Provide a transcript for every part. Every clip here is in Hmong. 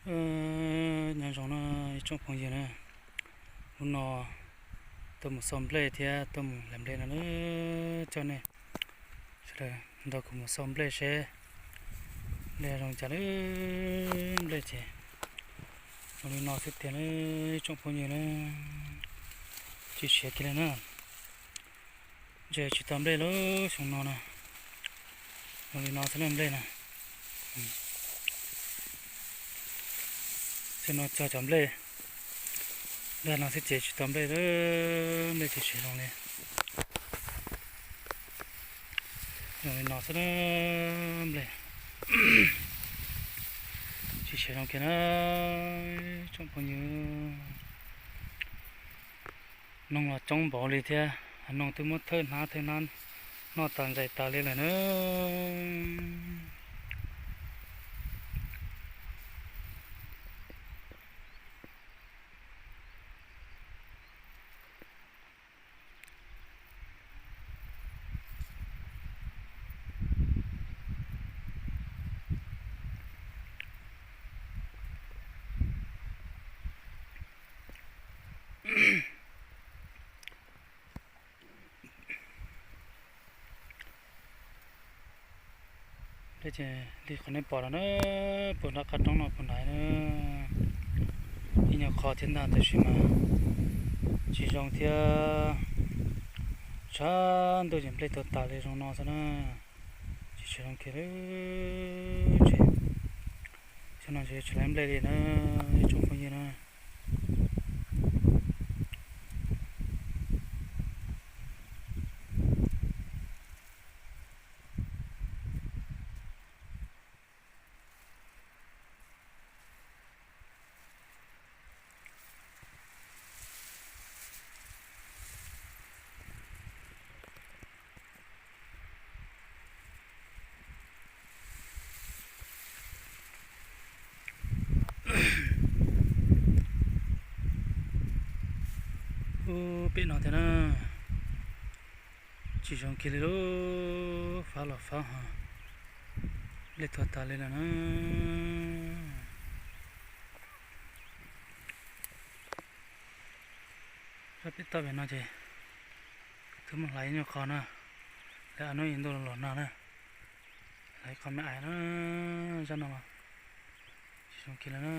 Nyob zoo na ib tsoom phooj ywg na, hnub no tuaj mus xauj nplej thiab tuaj mus hlais nplej no na, coj nej sawv daws nrog kuv mus xauj nplej seb nplej zoo cas lawm. Nplej ces zoo li no xwb tiag na ib tsoom phooj ywg na, tsis siav kiag li na. Ntshe tsis tau nplej lawm xyoo no na, zoo li no xwb na nplej na. Xyoo no txog cov nplej dag no xwb ces tsis tau nplej lawm, nplej tsis siav zoo li. Zoo li no xwb na, nplej tsis siav zoo kiag na tsoom phooj ywg. Noog los coob npaum li thiab, noog twb muab thawj hnab thawj hnab noj tas ntsais tas li lawm na. Li qhov nej pom no na, puag nram qab roob no puag nrad na, ib nyuag qho thiab ntag tab sis mas tsis zoo thiab. Tshav ntuj ces nplej tuag tas li zoo no xwb na, tsis siav zoo kiag li. Xyoo no ntshe tsis hlais nplej li na ib tsoom phooj ywg na. Ub, pem no thiab na, tsis zoo kiag li lauj, fab los fab ho, nplej tuag tas li lawm na. Sab pem toj pem no ces twb muab hlais ib nyuag qho na, lawv a nub ib ntuj los nag na, hlais ib qho me ais na, zaj no los tsis zoo kiag li na.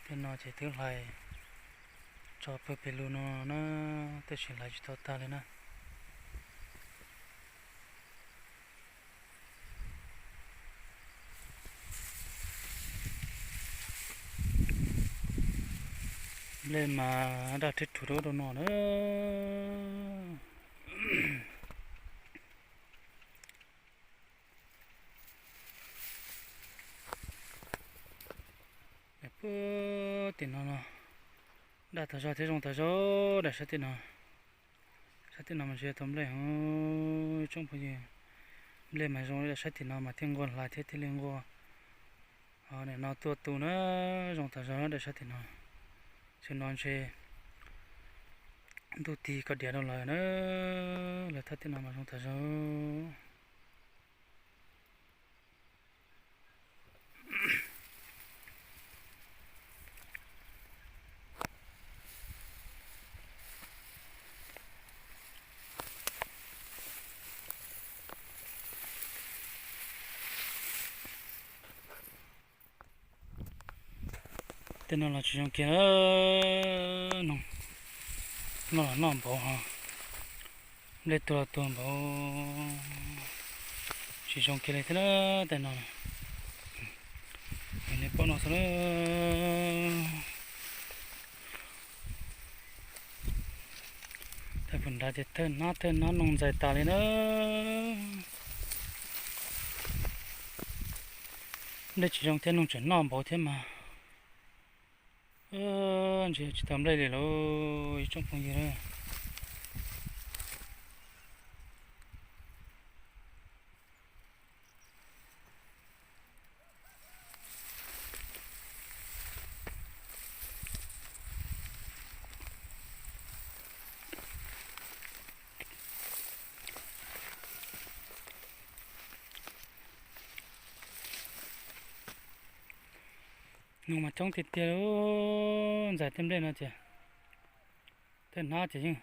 Tej no ces twb hlais tso pawg pes lug no na, tab sis hlais tsis tau tag li na. Nplej mas daj rhib rhuv rau ub rau no na. Puag tim no no, daj tas zog thiab zoo tas zog daim sab tim no. Sab tim no mas ntshe tau nplej heev tsoom phooj ywg. Nplej mas zoo li daim sab tim no mas thiaj nquag hlais thiab thiaj li nquag. Ho nim no tuaj tu na, zoo tas zog daim sab tim no. Xyoo no ntshe ntuj tig koj diav rau lawm na, lawv thaj tim no mas zoo tas zog. Tej no los tsis zoo kiag, noj los noj npaum ho, nplej tuag los tuag npaum, tsis zoo kiag li thiab na. Tej no, nej pom no xwb na. Thaj pem nrad ces thawj hnab thawj hnab noog ntxais tas li na. Nplej tsis zoo thiab noog tseem noj npaum thiab mas. Ntshe tsis tau nplej li lauj ib tsoom phooj ywg na. Noog mas coob tiag tiag, ntxais tej nplej no ces tej hnab ces yeej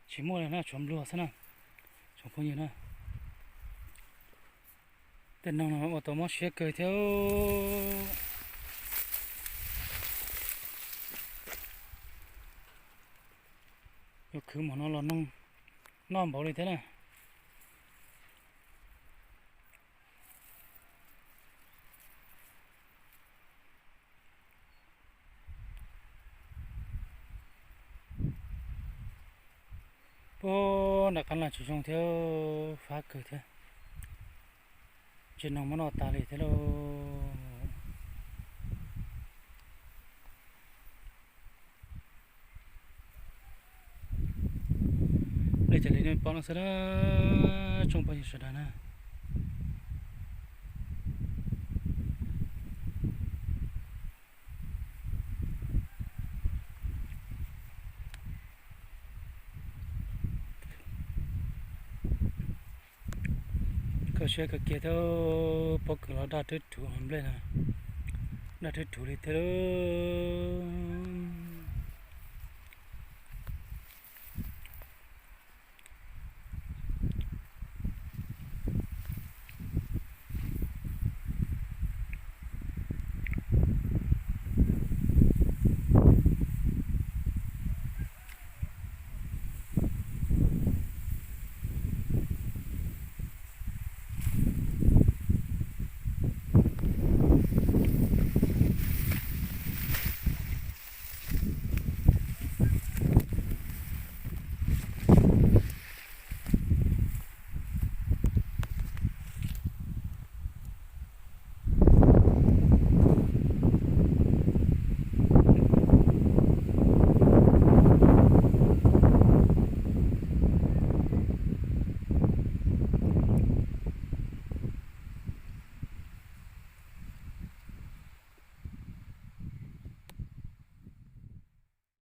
tsis muaj li na, tshuav nplua xwb na, tsoom phooj ywg na. Tej noog no ua tau mob siab kawg thiab. Yuav khwv mus no los noog noj npaum li thiab na. Puag nram qab los tsis zoo thiab, fab kawg thiab. Tsis noog muab noj tas li thiab lauj. Nplej cas li nej pom no xwb na, tsoom phooj ywg sawv daws na. Kho siab kawg kiag thiab, pob kws los daj rwb rhuv, nplej na daj rwb rhuv li thiab lauj.